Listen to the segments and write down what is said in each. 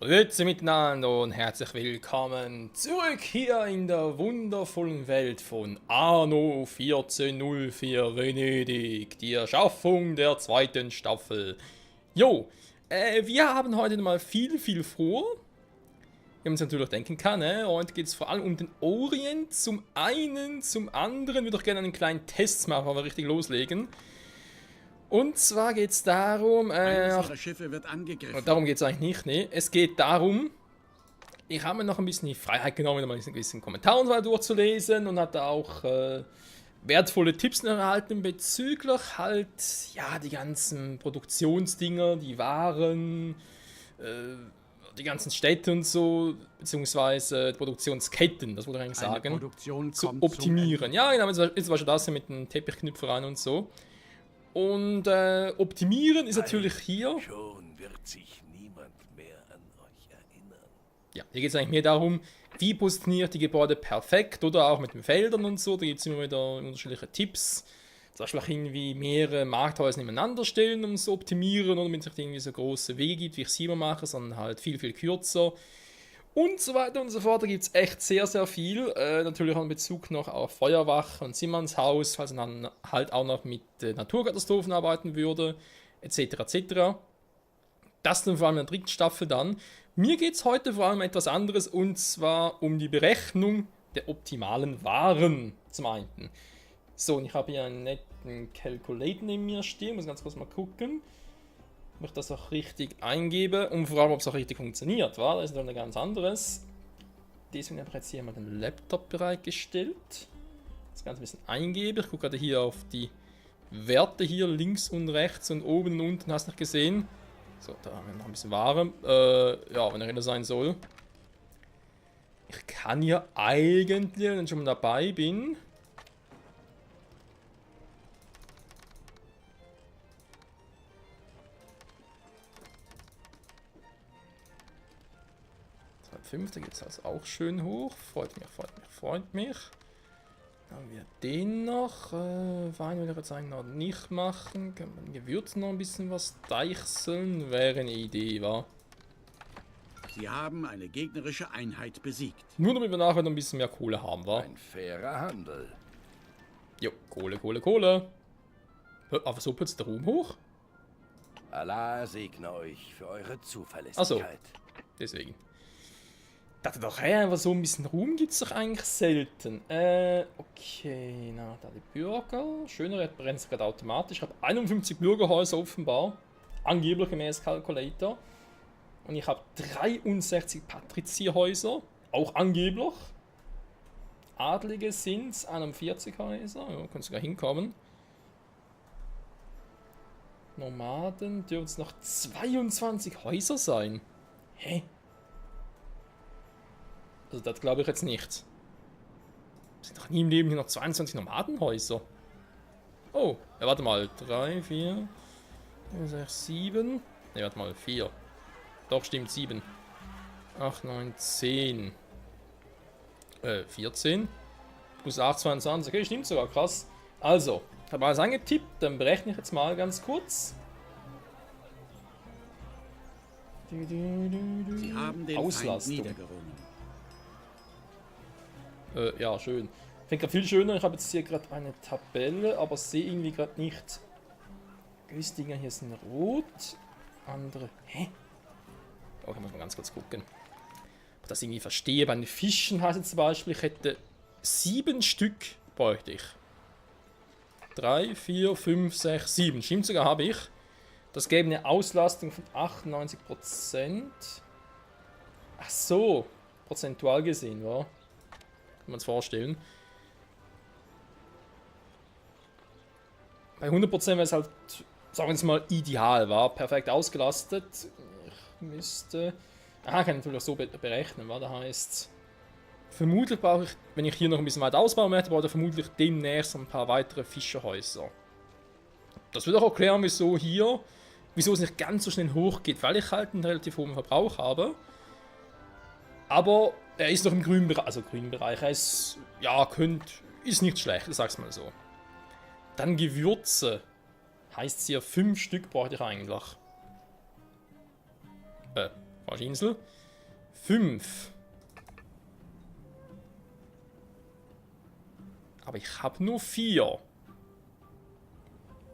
Grüezi miteinander und herzlich willkommen zurück hier in der wundervollen Welt von Anno 1404 Venedig, die Erschaffung der zweiten Staffel. Jo, wir haben heute mal viel vor, wie man es natürlich denken kann, ne? Heute geht es vor allem um den Orient, zum einen, zum anderen würde ich gerne einen kleinen Test machen, bevor wir richtig loslegen. Und zwar geht es darum, Eines ihrer Schiffe wird angegriffen. darum geht es eigentlich nicht, ne? Es geht darum, ich habe mir noch ein bisschen die Freiheit genommen, mal ein bisschen Kommentare und so weiter durchzulesen und hatte auch wertvolle Tipps erhalten bezüglich halt, ja, die ganzen Produktionsdinger, die Waren, die ganzen Städte und so, beziehungsweise Produktionsketten, das wollte ich eigentlich sagen, Produktion zu kommt optimieren. Ja, genau, jetzt war schon das hier mit den Teppichknüpfereien und so. Und optimieren ist natürlich hier. Schon wird sich niemand mehr an euch erinnern. Ja, hier geht es eigentlich mehr darum, wie positioniert die Gebäude perfekt oder auch mit den Feldern und so. Da gibt es immer wieder unterschiedliche Tipps. Zum Beispiel auch irgendwie mehrere Markthäuser nebeneinander stellen, um es zu optimieren, oder damit es nicht irgendwie so große Wege gibt, wie ich es hier immer mache, sondern halt viel kürzer. Und so weiter und so fort. Da gibt es echt sehr viel. Natürlich auch in Bezug noch auf Feuerwache und Simmernshaus, falls man dann halt auch noch mit Naturkatastrophen arbeiten würde, etc. Das dann vor allem in der dritten Staffel dann. Mir geht es heute vor allem um etwas anderes, und zwar um die Berechnung der optimalen Waren zum einen. So, und ich habe hier einen netten Calculator neben mir stehen, muss ganz kurz mal gucken, ob ich das auch richtig eingebe und vor allem, ob es auch richtig funktioniert, war. Das ist noch ein ganz anderes. Deswegen habe ich jetzt hier mal den Laptop bereitgestellt. Das Ganze ein bisschen eingebe. Ich gucke gerade hier auf die Werte hier links und rechts und oben und unten, hast du noch gesehen. So, da haben wir noch ein bisschen Ware. Ja, wenn er wieder sein soll. Ich kann hier eigentlich, wenn ich schon mal dabei bin, da geht es also auch schön hoch. Freut mich. Dann haben wir den noch. Wein will ich jetzt eigentlich noch nicht machen. Kann man Gewürzen noch ein bisschen was deichseln? Wäre eine Idee, wa? Sie haben eine gegnerische Einheit besiegt. Nur damit wir nachher noch ein bisschen mehr Kohle haben, wa? Ein fairer Handel. Jo, Kohle. Aber so putzt der Ruhm hoch? Allah segne euch für eure Zuverlässigkeit. Achso, deswegen. Dachte doch, hey, einfach so ein bisschen Ruhm gibt es doch eigentlich selten. Okay, na, da die Bürger. Schöner brennt es gerade automatisch. Ich habe 51 Bürgerhäuser offenbar. Angeblich gemäß Calculator. Und ich habe 63 Patrizierhäuser. Auch angeblich. Adlige sind es 41 Häuser. Ja, können sogar hinkommen. Nomaden dürfen es noch 22 Häuser sein. Hä? Also das glaube ich jetzt nicht. Es sind doch nie im Leben hier noch 22 Nomadenhäuser. Oh, ja, warte mal. 3, 4, 6, 7. Ne, warte mal, 4. Doch, stimmt, 7. 8, 9, 10. 14. Plus 8, 22. Okay, stimmt sogar, krass. Also, ich habe alles angetippt, dann berechne ich jetzt mal ganz kurz. Sie haben den Feind Auslastung. niedergerungen. Ja, schön. Ich finde gerade viel schöner, ich habe jetzt hier gerade eine Tabelle, aber sehe irgendwie gerade nicht. Gewisse Dinger hier sind rot, andere. Hä? Okay, muss man ganz kurz gucken. Ob ich das irgendwie verstehe. Bei den Fischen heißt es zum Beispiel, ich hätte 7 Stück bräuchte ich. 3, 4, 5, 6, 7. Stimmt sogar, habe ich. Das gäbe eine Auslastung von 98%. Ach so, prozentual gesehen, wa? Kann man es vorstellen. Bei 100% wäre es halt, sagen wir jetzt mal, ideal, war perfekt ausgelastet. Ich müsste. Aha, kann ich natürlich auch so berechnen, war. Das heißt, vermutlich brauche ich, wenn ich hier noch ein bisschen weiter ausbauen möchte, brauche ich vermutlich demnächst ein paar weitere Fischerhäuser. Das würde auch erklären, wieso es nicht ganz so schnell hochgeht, weil ich halt einen relativ hohen Verbrauch habe. Aber er ist noch im grünen Bereich, also grünen Bereich, er ist, ja, ist nicht schlecht, ich sag's mal so. Dann Gewürze. Heißt hier 5 Stück bräuchte ich eigentlich. Falsche Insel. 5. Aber ich habe nur 4.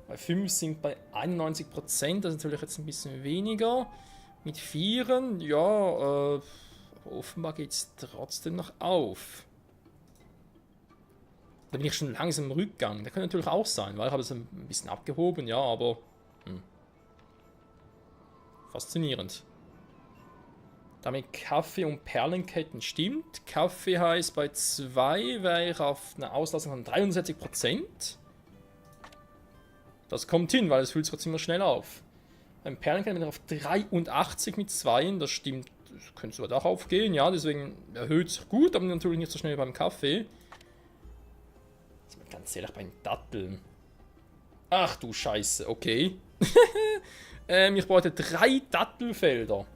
Bei 5 sind bei 91%, das ist natürlich jetzt ein bisschen weniger. Mit 4, ja, offenbar geht es trotzdem noch auf. Da bin ich schon langsam im Rückgang. Das könnte natürlich auch sein, weil ich habe es ein bisschen abgehoben, ja, aber faszinierend. Damit Kaffee und Perlenketten stimmt. Kaffee heißt bei 2 wäre ich auf eine Auslastung von 63%. Das kommt hin, weil es füllt sich trotzdem immer schnell auf. Beim Perlenketten bin ich auf 83 mit 2. Das stimmt, das könnte sogar auch aufgehen, ja, deswegen erhöht sich gut, aber natürlich nicht so schnell wie beim Kaffee. Ganz ehrlich, bei den Datteln. Ach du Scheiße, okay. Ich bräuchte 3 Dattelfelder.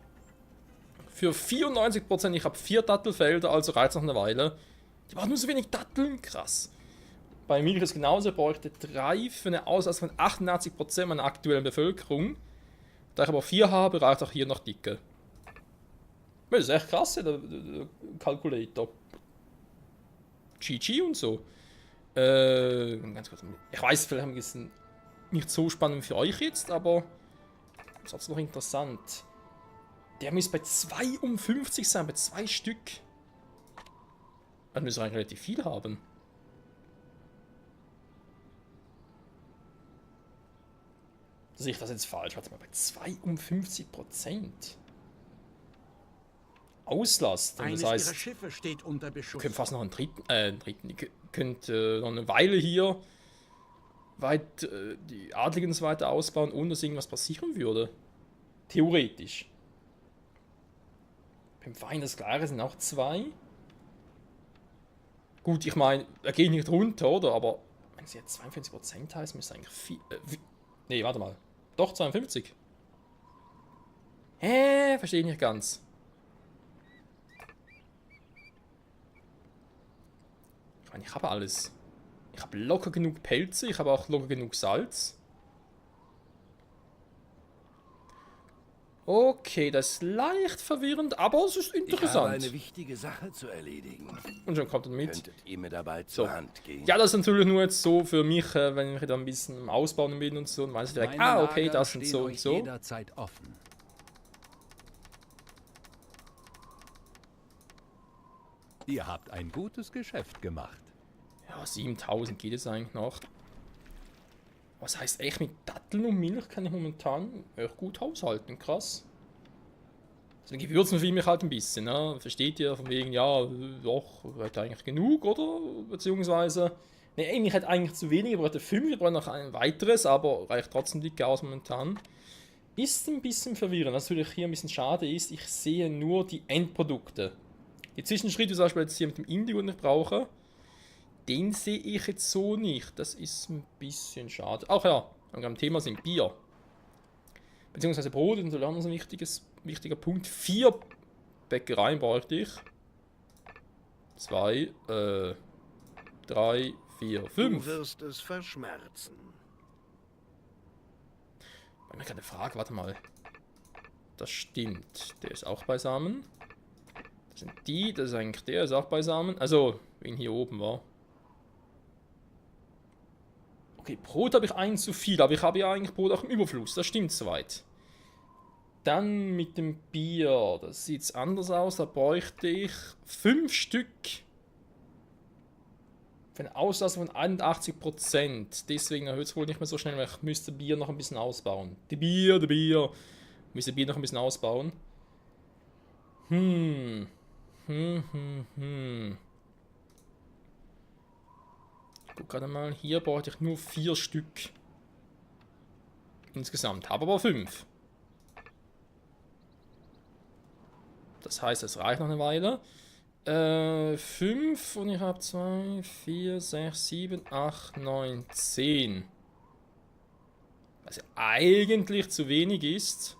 Für 94%, ich habe 4 Dattelfelder, also reicht es noch eine Weile. Die brauchen nur so wenig Datteln, krass. Bei Milch ist es genauso, ich bräuchte 3 für eine Auslastung von 88% meiner aktuellen Bevölkerung. Da ich aber 4 habe, reicht auch hier noch dicke. Das ist echt krass, der Calculator. GG und so. Ganz kurz. Ich weiß, vielleicht ein bisschen nicht so spannend für euch jetzt, aber das ist noch interessant. Der müsste bei 52 sein, bei 2 Stück. Dann müssen wir eigentlich relativ viel haben. Sehe ich das jetzt falsch? Warte mal, bei 52%. Auslast. Eines Das heißt, ihrer Schiffe steht unter Beschuss. ihr könnt fast noch einen dritten, ihr könnt noch eine Weile hier die Adligen so weiter ausbauen, ohne dass irgendwas passieren würde. Theoretisch. Beim Wein das Gleiche sind auch 2. Gut, ich meine, er geht nicht runter, oder? Aber wenn es jetzt 52% heißt, müsste eigentlich viel. Nee, warte mal. Doch, 52. Hä? Verstehe ich nicht ganz. Ich meine, ich habe alles. Ich habe locker genug Pelze, ich habe auch locker genug Salz. Okay, das ist leicht verwirrend, aber es ist interessant. Ich habe eine wichtige Sache zu erledigen. Und schon kommt er mit. Könntet ihr mir dabei zur Hand gehen? Ja, das ist natürlich nur jetzt so für mich, wenn ich da ein bisschen im Ausbauen bin und so, und weiß ich direkt, okay, das sind so und so. Jederzeit offen. Ihr habt ein gutes Geschäft gemacht. Ja, 7000 geht es eigentlich noch. Was heißt echt, mit Datteln und Milch kann ich momentan echt gut haushalten, krass. Also Gewürzen für mich halt ein bisschen, ne? Versteht ihr, von wegen, ja, doch, hat eigentlich genug, oder? Beziehungsweise, ne, ich hätte eigentlich zu wenig, ich bräuchte 5, ich brauche noch ein weiteres, aber reicht trotzdem dicke aus momentan. Ist ein bisschen verwirrend, was natürlich hier ein bisschen schade ist, ich sehe nur die Endprodukte. Die Zwischenschritte, zum Beispiel jetzt hier mit dem Indigo, den ich brauche, den sehe ich jetzt so nicht. Das ist ein bisschen schade. Auch ja, am Thema sind Bier. Beziehungsweise Brot, das ist natürlich auch noch ein wichtiger Punkt. 4 Bäckereien bräuchte ich. 2, 3, 4, 5. Du wirst es verschmerzen. Ich habe eine Frage, warte mal. Das stimmt. Der ist auch beisammen. Das sind die, das ist eigentlich der, ist auch beisammen. Also, wen hier oben war. Okay, Brot habe ich eigentlich zu viel, aber ich habe ja eigentlich Brot auch im Überfluss, das stimmt soweit. Dann mit dem Bier, das sieht anders aus, da bräuchte ich 5 Stück. Für eine Auslastung von 81%. Deswegen erhöht es wohl nicht mehr so schnell, weil ich müsste Bier noch ein bisschen ausbauen. Die Bier. Müsste Bier noch ein bisschen ausbauen. Guck gerade mal, hier brauchte ich nur 4 Stück. Insgesamt, habe aber 5. Das heißt, es reicht noch eine Weile. 5 und ich habe 2, 4, 6, 7, 8, 9, 10. Was ja eigentlich zu wenig ist.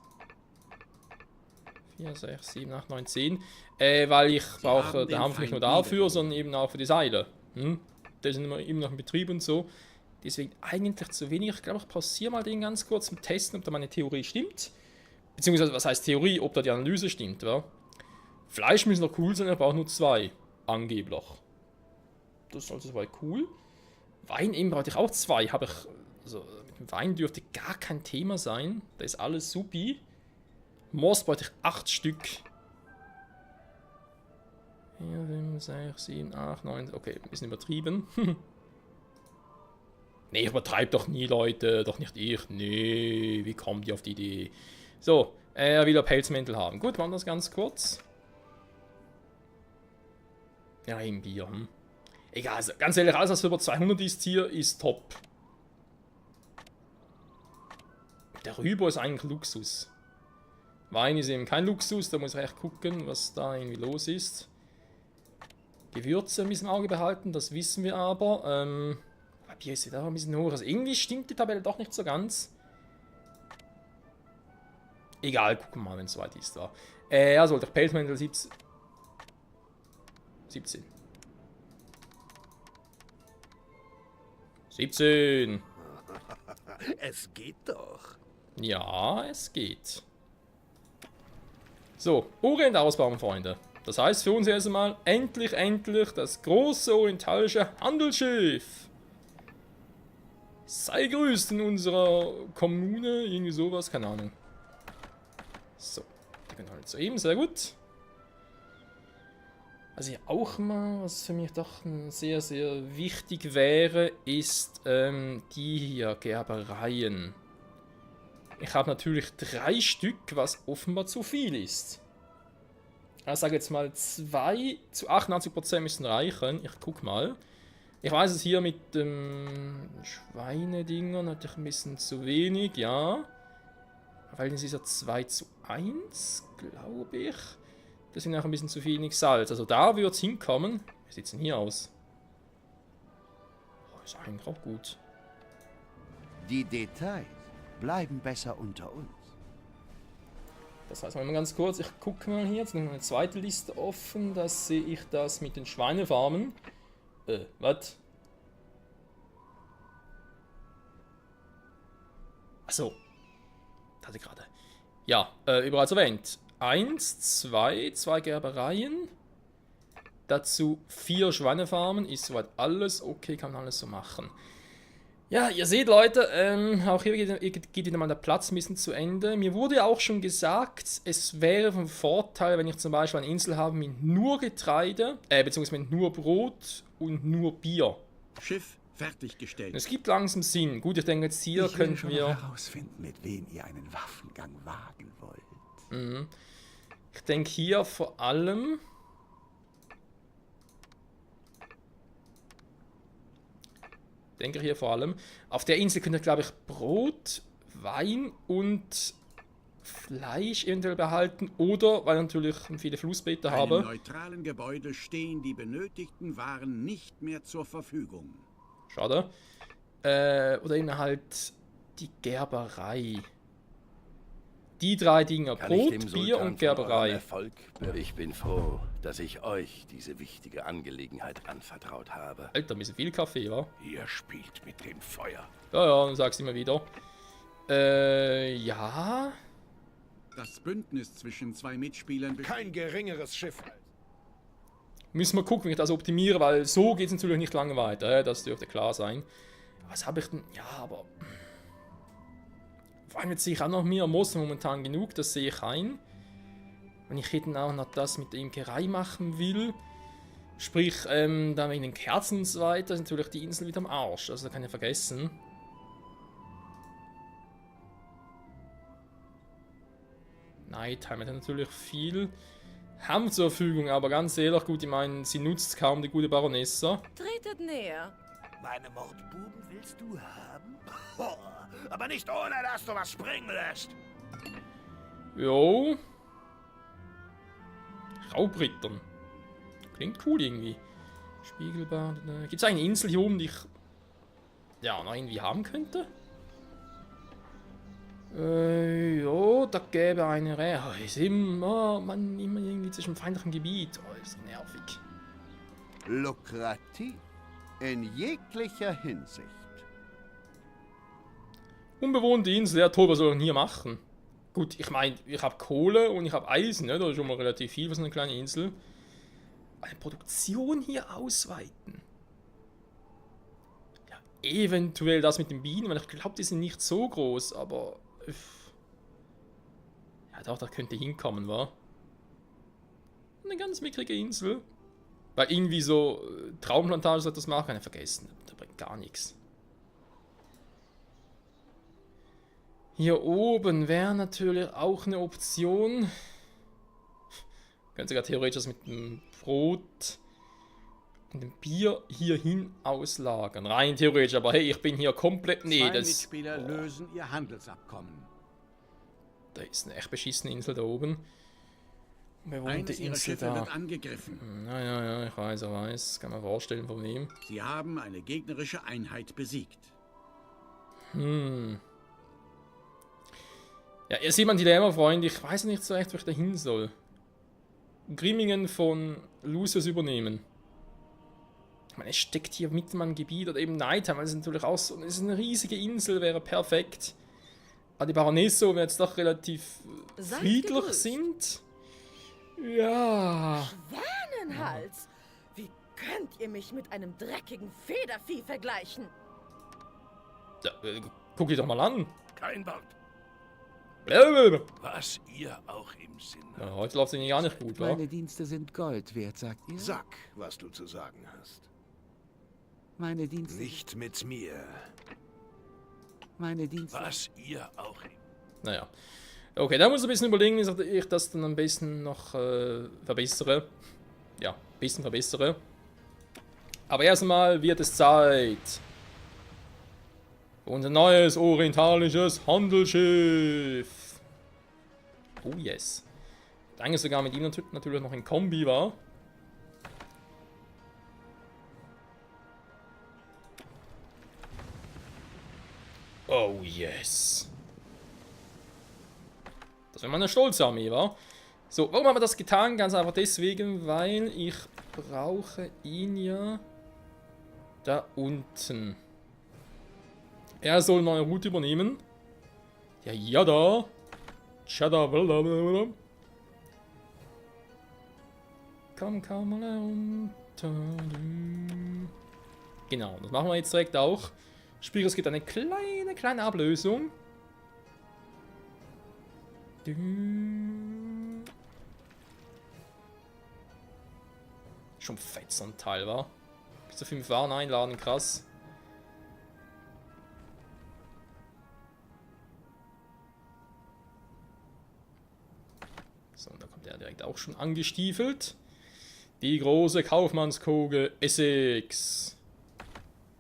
4, 6, 7, 8, 9, 10. Weil ich brauche den Hanf nicht nur dafür, sondern eben auch für die Seile. Die sind immer noch im Betrieb und so. Deswegen eigentlich zu wenig. Ich glaube, ich pausiere mal den ganz kurz zum Testen, ob da meine Theorie stimmt. Beziehungsweise, was heißt Theorie, ob da die Analyse stimmt, wa? Fleisch müssen noch cool sein, er braucht nur 2. Angeblich. Das ist also soweit cool. Wein eben brauchte ich auch 2. Habe ich. Also, mit dem Wein dürfte gar kein Thema sein. Da ist alles supi. Moos brauchte ich 8 Stück. 4, 5, 6, 7, 8, 9. Okay, ein bisschen übertrieben. Nee, ich übertreibe doch nie, Leute. Doch nicht ich. Nee, wie kommt ihr auf die Idee? So, er will Pelzmäntel haben. Gut, machen wir das ganz kurz. Ja, ein Bier. Egal, also ganz ehrlich, alles was über 200 ist hier, ist top. Der Rüber ist eigentlich Luxus. Wein ist eben kein Luxus, da muss ich echt gucken, was da irgendwie los ist. Gewürze müssen im Auge behalten, das wissen wir aber. Bier ist wieder ein bisschen hoch. Also irgendwie stimmt die Tabelle doch nicht so ganz. Egal, gucken wir mal, wenn es soweit ist. Da. Also, der Pelzmäntel 17. 17. 17. Es geht doch. Ja, es geht. So, Orient ausbauen, Freunde. Das heißt für uns erst einmal endlich das große orientalische Handelsschiff. Sei grüßt in unserer Kommune, irgendwie sowas, keine Ahnung. So, die können halt soeben, sehr gut. Was hier auch mal, was für mich doch sehr, sehr wichtig wäre, ist die hier, Gerbereien. Ich habe natürlich 3 Stück, was offenbar zu viel ist. Ich sage jetzt mal 2 zu 88% müssen reichen. Ich guck mal. Ich weiß es hier mit dem Schweinedinger natürlich ein bisschen zu wenig, ja. Weil es ist ja 2 zu 1, glaube ich. Das sind auch ein bisschen zu wenig Salz. Also da wird es hinkommen. Wie sieht es denn hier aus? Oh, ist eigentlich auch gut. Die Details bleiben besser unter uns. Das heißt, mal ganz kurz, ich gucke mal hier, jetzt noch eine zweite Liste offen, da sehe ich das mit den Schweinefarmen. Was? Achso. Das hatte ich gerade. Ja, überall erwähnt. 1, 2 Gerbereien. Dazu 4 Schweinefarmen. Ist soweit alles okay, kann man alles so machen. Ja, ihr seht, Leute, auch hier geht wieder mal der Platz ein bisschen zu Ende. Mir wurde ja auch schon gesagt, es wäre von Vorteil, wenn ich zum Beispiel eine Insel habe mit nur Getreide, beziehungsweise mit nur Brot und nur Bier. Schiff fertiggestellt. Es gibt langsam Sinn. Gut, ich denke jetzt hier Ich will könnten schon wir... noch herausfinden, mit wem ihr einen Waffengang wagen wollt. Ich denke hier vor allem... Auf der Insel könnt ihr, glaube ich, Brot, Wein und Fleisch eventuell behalten. Oder, weil ich natürlich viele Flussbeete habe. Im neutralen Gebäude stehen die benötigten Waren nicht mehr zur Verfügung. Schade. Oder eben halt die Gerberei. Die 3 Dinger. Kann ich dem Brot, Sultan Bier und von eurem Gerberei. Erfolg? Ich bin froh, dass ich euch diese wichtige Angelegenheit anvertraut habe. Alter, ein bisschen viel Kaffee, wa? Ihr spielt mit dem Feuer. Ja, dann sag's immer wieder. Ja. Das Bündnis zwischen 2 Mitspielern besteht. Kein geringeres Schiff. Müssen wir gucken, wie ich das optimiere, weil so geht es natürlich nicht lange weiter. Das dürfte klar sein. Was habe ich denn? Ja, aber... Vor allem jetzt sehe ich auch noch mehr Moos momentan genug, das sehe ich ein. Wenn ich hier dann auch noch das mit der Imkerei machen will, sprich, da wegen den Kerzen und so weiter, ist natürlich die Insel wieder am Arsch. Also da kann ich vergessen. Nighttime hat natürlich viel Ham zur Verfügung, aber ganz ehrlich, gut, ich meine, sie nutzt kaum die gute Baronessa. Tretet näher. Meine Mordbuben willst du haben? Aber nicht ohne, dass du was springen lässt. Jo. Raubrittern. Klingt cool irgendwie. Spiegelbad. Gibt es eine Insel hier oben, die ich ja noch irgendwie haben könnte? Jo, da gäbe eine Rehe. Ist immer, man, immer irgendwie zwischen feindlichem Gebiet. Oh, ist so nervig. Lukrativ. In jeglicher Hinsicht. Unbewohnte Insel, ja toll, was soll ich denn hier machen? Gut, ich meine, ich habe Kohle und ich habe Eisen, ne? Das ist schon mal relativ viel für so eine kleine Insel. Eine Produktion hier ausweiten. Ja, eventuell das mit den Bienen, weil ich glaube, die sind nicht so groß, aber... Ja, doch, das könnte hinkommen, wa? Eine ganz mickrige Insel. Weil irgendwie so Traumplantage soll das machen, ja, vergessen, das bringt gar nichts. Hier oben wäre natürlich auch eine Option. Können sogar theoretisch das mit dem Brot und dem Bier hierhin auslagern. Rein theoretisch, aber hey, ich bin hier komplett... Nee, Zwei das... Mitspieler lösen ihr Handelsabkommen. Da ist eine echt beschissene Insel da oben. Wer wohnt Eines die ihrer Insel Schiffe da? wird angegriffen. Ja, ich weiß. Kann man vorstellen, von wem. Sie haben eine gegnerische Einheit besiegt. Ja, ihr seht mein Dilemma, Freunde. Ich weiß nicht so recht, wo ich da hin soll. Grimmingen von Lucius übernehmen. Ich meine, es steckt hier mitten in meinem Gebiet oder eben Nightheim, weil es natürlich auch so... Es ist eine riesige Insel, wäre perfekt. Aber die Baronesso, wenn jetzt doch relativ friedlich sind... Ja... Schwänenhals! Wie könnt ihr mich mit einem dreckigen Federvieh vergleichen? Ja, guck dich doch mal an. Kein Wort. Ja, Was ihr auch im Sinn habt. heute läuft es gar nicht gut, wa? Meine Dienste sind Gold wert, sagt ihr? Sag, was du zu sagen hast. Meine Dienste... Nicht mit mir. Meine Dienste... Was ihr auch im... Naja. Okay, da muss ich ein bisschen überlegen, wie ich das dann am besten noch verbessere. Ja, ein bisschen verbessere. Aber erstmal wird es Zeit für unser neues orientalisches Handelsschiff. Oh yes. Danke sogar mit ihm natürlich noch in Kombi war. Oh yes. Das wäre mal eine stolze Armee, war. So, warum haben wir das getan? Ganz einfach deswegen, weil ich brauche ihn ja da unten. Er soll eine neue Route übernehmen. Ja, da. Chada, blablabla. Komm mal runter. Genau, das machen wir jetzt direkt auch. Sprich, es gibt eine kleine Ablösung. Schon fett so ein Teil, war. Bis zu 5 Waren einladen, krass. So, und da kommt er direkt auch schon angestiefelt. Die große Kaufmannskogel Essex.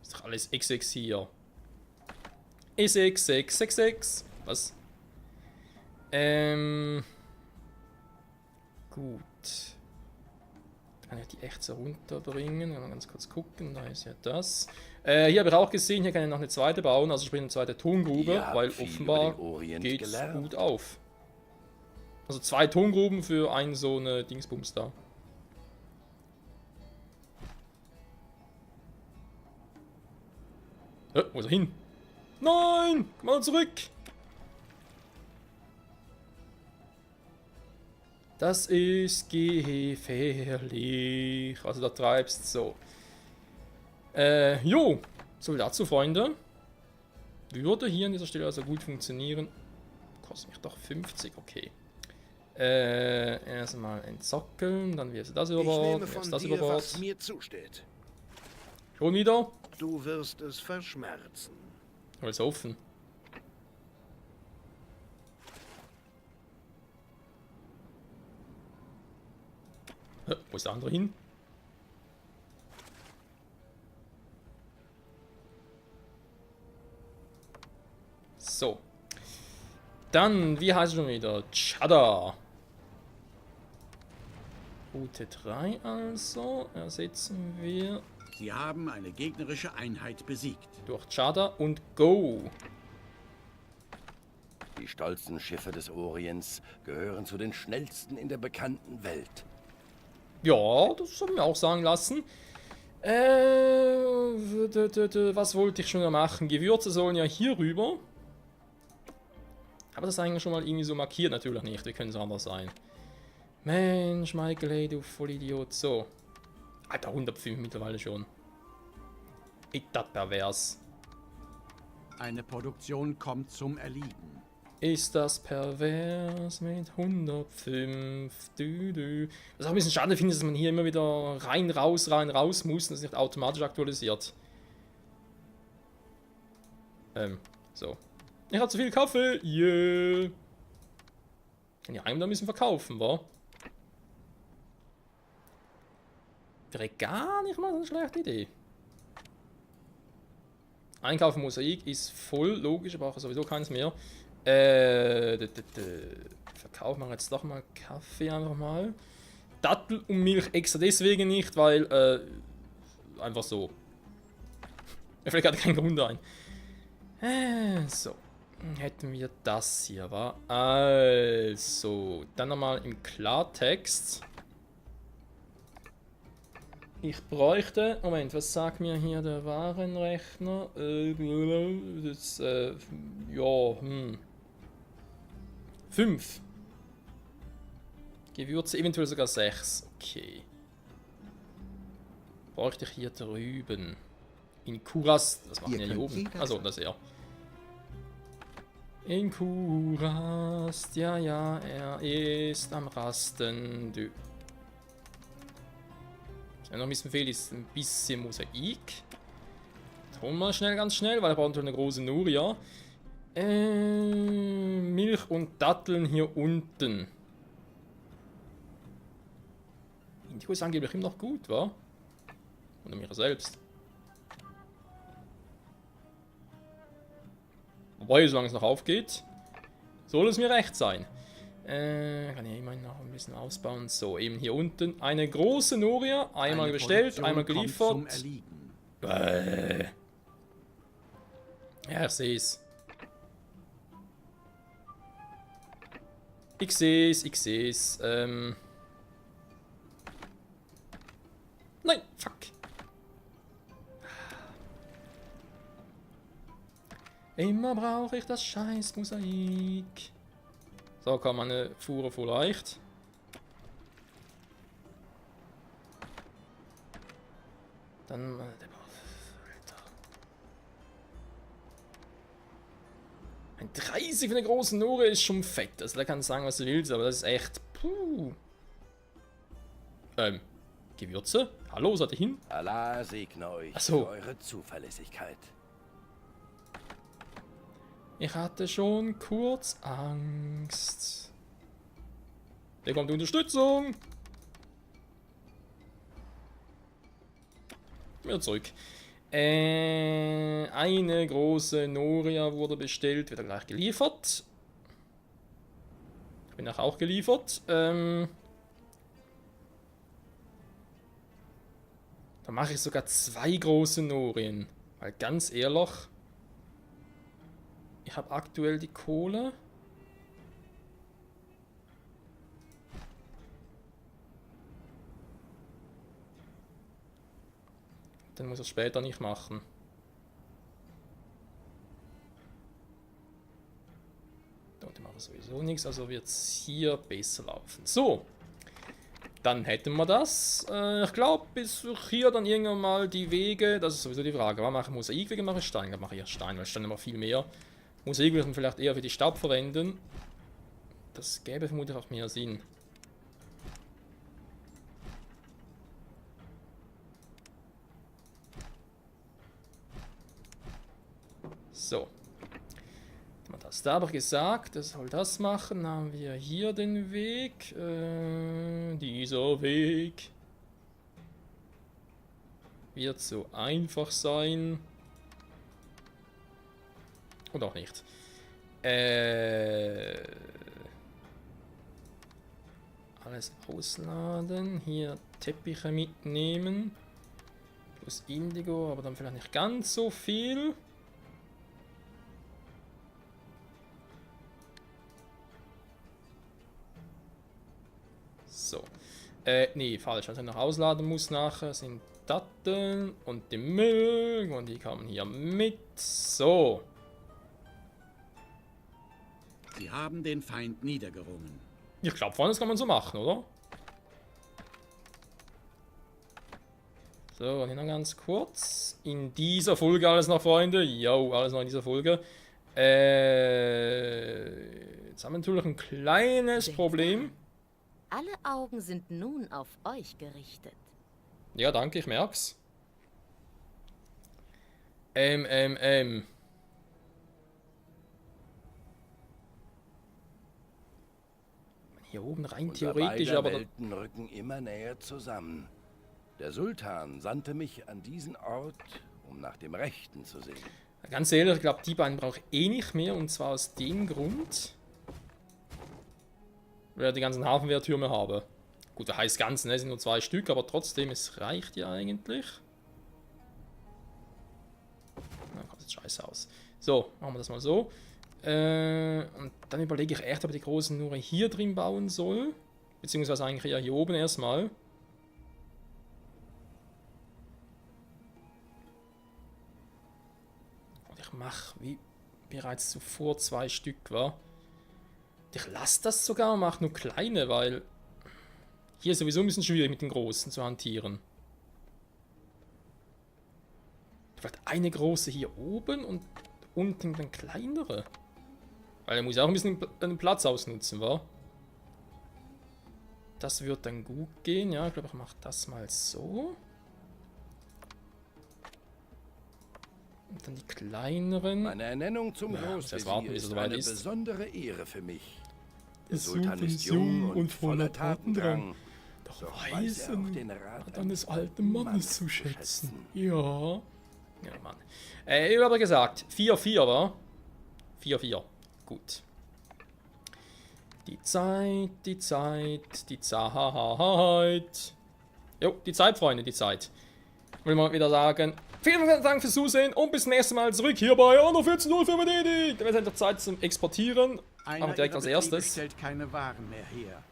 Ist doch alles Essex hier. Essex, 666. Was? Gut. Da kann ich die echt so runterbringen. Mal ganz kurz gucken. Da ist ja das. Hier habe ich auch gesehen, hier kann ich noch eine zweite bauen. Also sprich eine zweite Tongrube, Ihr habt weil viel offenbar über den Orient geht's gelernt. gut auf. Also 2 Tongruben für einen so eine Dingsbums da. Wo ist er hin? Nein! Komm mal zurück! Das ist gefährlich. Also da treibst so. Jo. So viel dazu, Freunde. Würde hier an dieser Stelle also gut funktionieren. Kostet mich doch 50, okay. Erstmal entsockeln, dann wirst du das über Ich Bord, nehme dann von wirst du das dir, über Bord. was mir zusteht. Schon wieder? Du wirst es verschmerzen. Alles offen. Wo ist der andere hin? So. Dann, wie heißt es schon wieder? Chada. Route 3 also. Ersetzen wir Sie haben eine gegnerische Einheit besiegt. durch Chada und Go. Die stolzen Schiffe des Orients gehören zu den schnellsten in der bekannten Welt. Ja, das haben wir auch sagen lassen. Was wollte ich schon machen? Gewürze sollen ja hier rüber. Habe das eigentlich schon mal irgendwie so markiert? Natürlich nicht, wie können es anders sein? Mensch, Michael, hey, du Vollidiot. So. Alter, 105 mittlerweile schon. Ist das pervers. Eine Produktion kommt zum Erliegen. Ist das pervers mit 105? Was auch ein bisschen schade finde, dass man hier immer wieder rein, raus muss und das nicht automatisch aktualisiert. So. Ich habe zu viel Kaffee. Yeah. Kann ja einem da ein bisschen verkaufen, wa? Wäre gar nicht mal so eine schlechte Idee. Einkaufen Mosaik ist voll logisch, aber auch sowieso keins mehr. Verkaufen wir jetzt doch mal Kaffee einfach mal. Dattel und Milch extra deswegen nicht, weil einfach so. Mir fällt gerade kein Grund ein. So. Hätten wir das hier, wa? Also. Dann nochmal im Klartext. Ich bräuchte. Moment, was sagt mir hier der Warenrechner? Das, ja, 5. Gewürze, eventuell sogar 6. Okay. Bräuchte ich hier drüben. In Kuras. Das machen wir hier oben. Also, das ist er. In Kurast. Ja, ja, er ist am Rasten. Du. Was mir noch ein bisschen fehlt, ist ein bisschen Mosaik. Das holen wir schnell, ganz schnell, weil er braucht eine große Nuria. Milch und Datteln hier unten. Indigo ist angeblich immer noch gut, wa? Oder mir selbst. Wobei, solange es noch aufgeht, soll es mir recht sein. Kann ich immerhin noch ein bisschen ausbauen. So, eben hier unten eine große Noria. Einmal Eine bestellt, Produktion einmal kommt geliefert. zum Erliegen. Ja, ich sehe es. Ich sehe es, ich sehe es. Nein, fuck. Immer brauche ich das scheiß Mosaik. So, kann man eine Fuhre voll leicht. Dann. Alter. Ein 30 für eine große Nore ist schon fett. Also, da kannst du sagen, was du willst, aber das ist echt. Puh. Gewürze? Hallo, seid ihr hin? Allah segne euch Ach so. für eure Zuverlässigkeit. Ich hatte schon kurz Angst. Hier kommt Unterstützung. Wieder zurück. Eine große Noria wurde bestellt, wird er gleich geliefert. Ich bin auch geliefert. Da mache ich sogar 2 große Norien. Weil ganz ehrlich, ich habe aktuell die Kohle. Dann muss ich es später nicht machen. Dort mache ich sowieso nichts, also wird es hier besser laufen. So, dann hätten wir das. Ich glaube, bis hier dann irgendwann mal die Wege. Das ist sowieso die Frage. Was mache ich Mosaik, mache ich Stein? Dann mache ich Stein, weil Stein immer viel mehr. Mosaik würde man vielleicht eher für die Stadt verwenden. Das gäbe vermutlich auch mehr Sinn. So. Das da habe ich gesagt, das soll das machen. Dann haben wir hier den Weg. Dieser Weg wird so einfach sein. Und auch nicht. Alles ausladen. Hier Teppiche mitnehmen. Plus Indigo, aber dann vielleicht nicht ganz so viel. So. Nee, falsch. Was ich noch ausladen muss nachher sind Datteln und die Milch. Und die kommen hier mit. So. Sie haben den Feind niedergerungen. Ich glaube, vorne das kann man so machen, oder? So, und hier noch ganz kurz. In dieser Folge alles noch, Freunde. Jo, alles noch in dieser Folge. Jetzt haben wir natürlich ein kleines Problem. Alle Augen sind nun auf euch gerichtet. Ja, danke, ich merk's. Hier oben rein theoretisch, Unsere aber... beide Welten rücken immer näher zusammen. Der Sultan sandte mich an diesen Ort, um nach dem Rechten zu sehen. Ganz ehrlich, ich glaube, die beiden brauche ich eh nicht mehr. Und zwar aus dem Grund, weil ich die ganzen Hafenwehrtürme habe. Gut, das heißt ganz, ne? Es sind nur 2 Stück, aber trotzdem, es reicht ja eigentlich. Na, kommt jetzt scheiße aus. So, machen wir das mal so. Und dann überlege ich echt, ob ich die großen nur hier drin bauen soll. Beziehungsweise eigentlich eher hier oben erstmal. Und ich mache, wie bereits zuvor, 2 Stück, war. Ich lasse das sogar und mache nur kleine, weil hier ist sowieso ein bisschen schwierig mit den großen zu hantieren. Vielleicht eine große hier oben und unten dann kleinere. Weil er muss auch ein bisschen den Platz ausnutzen, wa? Das wird dann gut gehen, ja. Ich glaube, ich mache das mal so. Und dann die kleineren. Meine Ernennung zum Ja, Großvezier warten, bis es ist soweit eine ist. besondere Ehre für mich. Der Der Sultan Sultan ist jung und voller Tatendrang. Tatendrang. Doch Doch weiß weiß er auch er den Rat eines eines alten Mannes Mannes zu zu schätzen. schätzen. Ja. Ja, Mann. Ich habe aber gesagt, 4-4, wa? 4-4. Gut. Die Zeit, die Zeit, die Zeit. Jo, die Zeit, Freunde, die Zeit. Will mal wieder sagen, vielen Dank fürs Zusehen und bis zum nächsten Mal zurück hier bei Anno 14.0 für Venedig. Dann wird es Zeit zum Exportieren. Einer Machen wir direkt ihrer als Betriebe erstes. stellt keine Waren mehr her.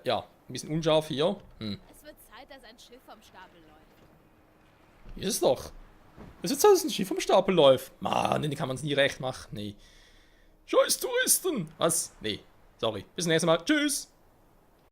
Ja, ein bisschen unscharf hier. Es wird Zeit, dass ein Schiff vom Stapel läuft. Ist es doch. Es ist Zeit, dass ein Schiff vom Stapel läuft. Mann, den kann man es nie recht machen. Nee. Scheiß Touristen. Was? Nee. Sorry. Bis zum nächsten Mal. Tschüss.